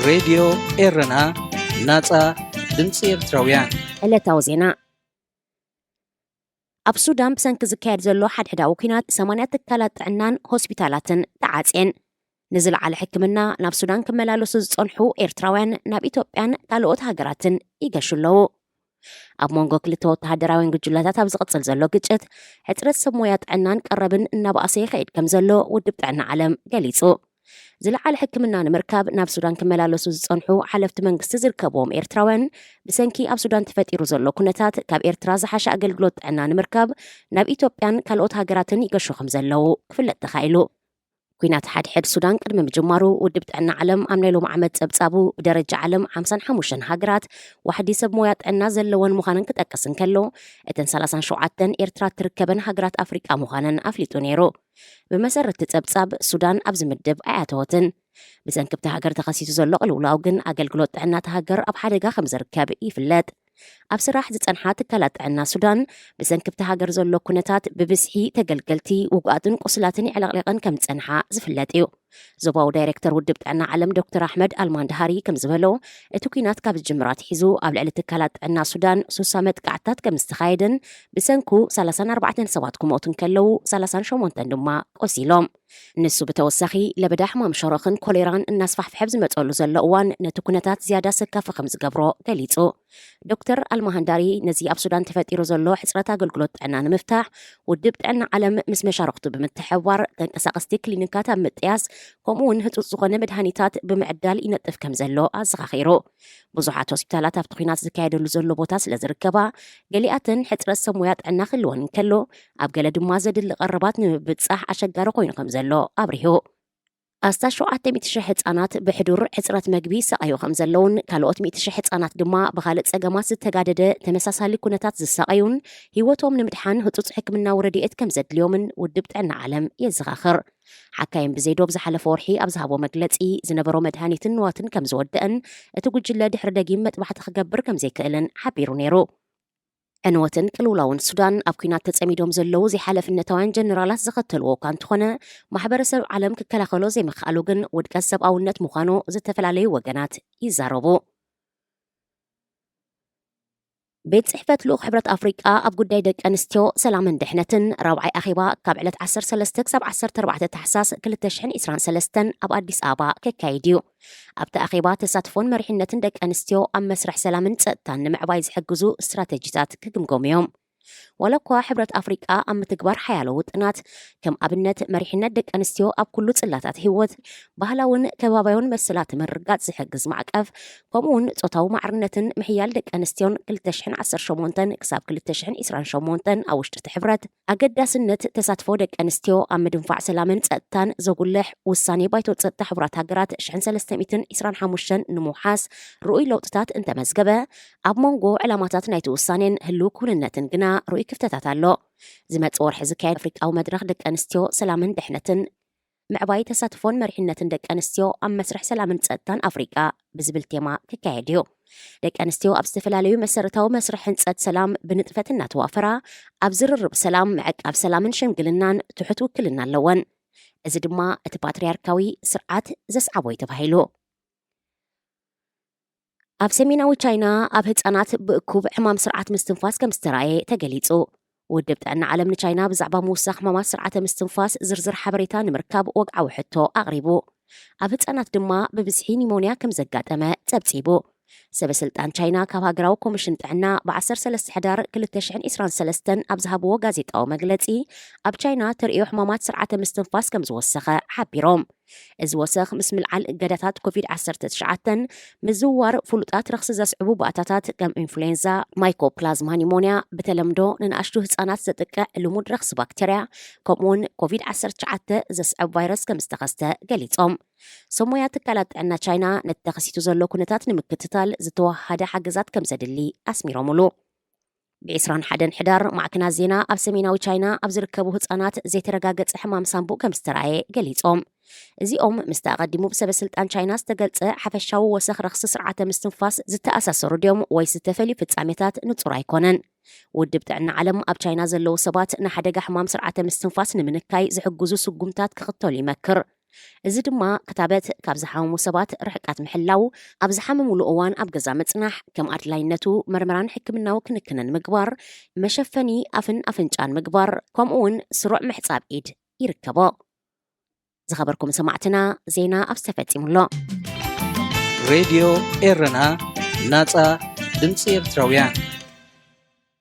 ሬድዮ ኤረና፣ ናጻ ድምጺ ኤርትራውያን። ዕለታዊ ዜና። ኣብ ሱዳን ብሰንኪ ዝካየድ ዘሎ ሓድሕዳዊ ኲናት ሰማንያ ትካላት ጥዕናን ሆስፒታላትን ተዓጽየን። ንዝለዓለ ሕክምና ናብ ሱዳን ክመላለሱ ዝጸንሑ ኤርትራውያን ናብ ኢትዮጵያን ካልኦት ሃገራትን ይገሹ ኣለዉ። ኣብ መንጎ ክልተ ወተሃደራውያን ጉጅለታት ኣብ ዝቕጽል ዘሎ ግጭት፣ ሕጽረት ሰብ ሞያ ጥዕናን ቀረብን እናበኣሰ ይኸይድ ከም ዘሎ ውድብ ጥዕና ዓለም ገሊጹ። ዝለዓለ ሕክምና ንምርካብ ናብ ሱዳን ክመላለሱ ዝጸንሑ ሓለፍቲ መንግስቲ ዝርከብዎም ኤርትራውያን፣ ብሰንኪ ኣብ ሱዳን ተፈጢሩ ዘሎ ኩነታት ካብ ኤርትራ ዝሓሸ ኣገልግሎት ጥዕና ንምርካብ ናብ ኢትዮጵያን ካልኦት ሃገራትን ይገሹ ከም ዘለዉ ክፍለጥ ተኻኢሉ። ኲናት ሓድሕድ ሱዳን ቅድሚ ምጅማሩ፣ ውድብ ጥዕና ዓለም ኣብ ናይ ሎሚ ዓመት ጸብጻቡ፣ ብደረጃ ዓለም ሓምሳን ሓሙሽተን ሃገራት ዋሕዲ ሰብ ሞያ ጥዕና ዘለወን ምዃነን ክጠቅስ እንከሎ፣ እተን ሰላሳን ሸውዓተን ኤርትራ ትርከበን ሃገራት ኣፍሪቃ ምዃነን ኣፍሊጡ ነይሩ። ብመሰረት እቲ ጸብጻብ፣ ሱዳን ኣብዚ ምድብ ኣይኣተወትን። ብሰንኪ ኣብታ ሃገር ተኸሲቱ ዘሎ ቅልውላው ግን፣ ኣገልግሎት ጥዕና እታ ሃገር ኣብ ሓደጋ ከም ዝርከብ ይፍለጥ። ኣብ ስራሕ ዝጸንሓ ትካላት ጥዕና ሱዳን፣ ብሰንኪ ኣብታ ሃገር ዘሎ ኩነታት፣ ብብዝሒ ተገልገልቲ፣ ውጉኣትን ቁስላትን የዕለቕሊቐን ከም ዝጸንሓ ዝፍለጥ እዩ። ዞባዊ ዳይሬክተር ውድብ ጥዕና ዓለም ዶክተር ኣሕመድ ኣልማንድሃሪ ከም ዝበሎ፣ እቲ ኲናት ካብ ዝጅምር ኣትሒዙ፣ ኣብ ልዕሊ ትካላት ጥዕና ሱዳን ሱሳ መጥቃዕትታት ከም ዝተኻየደን፣ ብሰንኩ ሰላሳን ኣርባዕተን ሰባት ክሞቱ እንከለዉ፣ ሰላሳን ሸሞንተን ድማ ቆሲሎም። ንሱ ብተወሳኺ፣ ለበዳ ሕማም ሸሮኽን ኮሌራን እናስፋሕፍሐ ኣብ ዝመጸሉ ዘሎ እዋን፣ ነቲ ኩነታት ዝያዳ ሰካፊ ከም ዝገብሮ ገሊጹ። ዶክተር ኣልማሃንዳሪ፣ ነዚ ኣብ ሱዳን ተፈጢሩ ዘሎ ሕጽረት ኣገልግሎት ጥዕና ንምፍታሕ፣ ውድብ ጥዕና ዓለም ምስ መሻርኽቱ ብምትሕብባር፣ ተንቀሳቐስቲ ክሊኒካት ኣብ ምጥያስ፣ ከምኡ እውን ህጹጽ ዝኾነ መድሃኒታት ብምዕዳል ይነጥፍ ከም ዘሎ ኣዘኻኺሩ። ብዙሓት ሆስፒታላት ኣብቲ ኲናት ዝካየደሉ ዘሎ ቦታ ስለ ዝርከባ፣ ገሊኣተን ሕጽረት ሰብ ሞያ ጥዕና ክህልወን እንከሎ፣ ኣብ ገለ ድማ ዘድሊ ቀረባት ንምብጻሕ ኣሸጋሪ ኮይኑ ከም ዘሎ ኣብሪሁ። ኣስታት ሸውዓተ ሚእቲ ሽሕ ህጻናት ብሕዱር ሕጽረት መግቢ ይሳቐዩ ከም ዘለውን፣ ካልኦት ሚእቲ ሽሕ ህጻናት ድማ ብኻልእ ጸገማት ዝተጋደደ ተመሳሳሊ ኩነታት ዝሳቐዩን፣ ህይወቶም ንምድሓን ህጹጽ ሕክምናዊ ረድኤት ከም ዘድልዮምን ውድብ ጥዕና ዓለም የዘኻኽር። ሓካይም ብዘይዶብ ዝሓለፈ ወርሒ ኣብ ዝሃቦ መግለጺ፣ ዝነበሮ መድሃኒትን ንዋትን ከም ዝወደአን፣ እቲ ጉጅለ ድሕሪ ደጊም መጥባሕቲ ክገብር ከም ዘይክእልን ሓቢሩ ነይሩ። ዕንወትን ቅልውላውን ሱዳን ኣብ ኲናት ተጸሚዶም ዘለዉ ዘይሓለፍነታውያን ጀነራላት ዘኸተልዎ እኳ እንተኾነ፣ ማሕበረሰብ ዓለም ክከላኸሎ ዘይምኽኣሉ ግን ውድቀት ሰብኣውነት ምዃኑ ዝተፈላለዩ ወገናት ይዛረቡ። ቤት ጽሕፈት ልኡኽ ሕብረት ኣፍሪቃ ኣብ ጉዳይ ደቂ ኣንስትዮ፣ ሰላምን ድሕነትን ራብዓይ ኣኼባ ካብ ዕለት ዓሰርተ ሰለስተ ክሳብ ዓሰርተ ኣርባዕተ ታሕሳስ ክልተ ሽሕን ዕስራን ሰለስተን ኣብ ኣዲስ ኣበባ ከካይድ እዩ። ኣብቲ ኣኼባ ተሳትፎን መሪሕነትን ደቂ ኣንስትዮ ኣብ መስርሕ ሰላምን ጸጥታን ንምዕባይ ዝሕግዙ ስትራተጂታት ክግምገሙ እዮም። ዋላ እኳ ሕብረት ኣፍሪቃ ኣብ ምትግባር ሓያሎ ውጥናት፣ ከም ኣብነት መሪሕነት ደቂ ኣንስትዮ ኣብ ኩሉ ጽላታት ህይወት፣ ባህላውን ከባብያውን መሰላት ምርግጋጽ ዝሕግዝ ማዕቀፍ፣ ከምኡ እውን ጾታዊ ማዕርነትን ምሕያል ደቂ ኣንስትዮን ክልተ ሽሕን ዓሰርተ ሸሞንተን ክሳብ ክልተ ሽሕን ዕስራን ሸሞንተን ኣብ ውሽጢ እቲ ሕብረት፣ ኣገዳስነት ተሳትፎ ደቂ ኣንስትዮ ኣብ ምድንፋዕ ሰላምን ጸጥታን ዘጉልሕ ውሳኔ ባይቶ ጸጥታ ሕቡራት ሃገራት ሽሕን ሰለስተ ሚእትን ዕስራን ሓሙሽተን ንምውሓስ ርኡይ ለውጥታት እንተመዝገበ፣ ኣብ መንጎ ዕላማታት ናይቲ ውሳኔን ህልው ክውንነትን ግና ርኡይ ክፍተታት ኣሎ። ዝመጽእ ወርሒ ዝካየድ ኣፍሪቃዊ መድረኽ ደቂ ኣንስትዮ፣ ሰላምን ድሕነትን፣ ምዕባይ ተሳትፎን መሪሕነትን ደቂ ኣንስትዮ ኣብ መስርሕ ሰላምን ጸጥታን ኣፍሪቃ ብዝብል ቴማ ክካየድ እዩ። ደቂ ኣንስትዮ ኣብ ዝተፈላለዩ መሰረታዊ መስርሕ ህንጸት ሰላም ብንጥፈት እናተዋፈራ፣ ኣብ ዝርርብ ሰላም፣ ምዕቃብ ሰላምን ሽምግልናን ትሑት ውክልና ኣለወን። እዚ ድማ እቲ ፓትርያርካዊ ስርዓት ዘስዓቦ እዩ ተባሂሉ። ኣብ ሰሜናዊ ቻይና ኣብ ህጻናት ብእኩብ ሕማም ስርዓት ምስትንፋስ ከም ዝተራእየ ተገሊጹ። ውድብ ጥዕና ዓለም ንቻይና ብዛዕባ ምውሳኽ ሕማማት ስርዓተ ምስትንፋስ ዝርዝር ሓበሬታ ንምርካብ ወግዓዊ ሕቶ ኣቕሪቡ። ኣብ ህጻናት ድማ ብብዝሒ ኒሞንያ ከም ዘጋጠመ ጸብጺቡ። ሰበ ስልጣን ቻይና ካብ ሃገራዊ ኮሚሽን ጥዕና ብ ዓሰርተ ሰለስተ ሕዳር ክልተ ሽሕን ዕስራን ሰለስተን ኣብ ዝሃብዎ ጋዜጣዊ መግለጺ፣ ኣብ ቻይና ተርእዮ ሕማማት ስርዓተ ምስትንፋስ ከም ዝወሰኸ ሓቢሮም። እዚ ወሰኽ ምስ ምልዓል እገዳታት ኮቪድ ዓሰርተ ትሽዓተን ምዝውዋር ፍሉጣት ረኽሲ ዘስዕቡ ባእታታት ከም ኢንፍሉዌንዛ፣ ማይኮፕላዝማ ኒሞንያ፣ ብተለምዶ ንንኣሽቱ ህጻናት ዘጥቅዕ ልሙድ ረኽሲ ባክተርያ፣ ከምኡውን ኮቪድ ዓሰርተ ትሽዓተ ዘስዕብ ቫይረስ ከም ዝተኸስተ ገሊጾም። ሰሞያ ትካላት ጥዕና ቻይና ነቲ ተኸሲቱ ዘሎ ኩነታት ንምክትታል ዝተወሃደ ሓገዛት ከም ዘድሊ ኣስሚሮምሉ። ብ ዕስራን ሓደን ሕዳር ማዕከናት ዜና ኣብ ሰሜናዊ ቻይና ኣብ ዝርከቡ ህጻናት ዘይተረጋገጸ ሕማም ሳንቡእ ከም ዝተራእየ ገሊጾም። እዚኦም ምስቲ ኣቐዲሙ ብሰበ ስልጣን ቻይና ዝተገልጸ ሓፈሻዊ ወሰኽ ረኽሲ ስርዓተ ምስትንፋስ ዝተኣሳሰሩ ድዮም ወይስ ዝተፈልዩ ፍጻሜታት ንጹር ኣይኮነን። ውድብ ጥዕና ዓለም ኣብ ቻይና ዘለዉ ሰባት ንሓደጋ ሕማም ስርዓተ ምስትንፋስ ንምንካይ ዝሕግዙ ስጉምታት ክኽተሉ ይመክር። እዚ ድማ ክታበት ካብ ዝሓመሙ ሰባት ርሕቀት ምሕላው፣ ኣብ ዝሓመሙሉ እዋን ኣብ ገዛ ምጽናሕ፣ ከም ኣድላይነቱ መርመራን ሕክምናዊ ክንክንን ምግባር፣ መሸፈኒ ኣፍን ኣፍንጫን ምግባር፣ ከምኡ እውን ስሩዕ ምሕጻብ ኢድ ይርከቦ። ዝኸበርኩም ሰማዕትና፣ ዜና ኣብዚ ተፈጺሙ ኣሎ። ሬድዮ ኤረና፣ ናጻ ድምፂ ኤርትራውያን።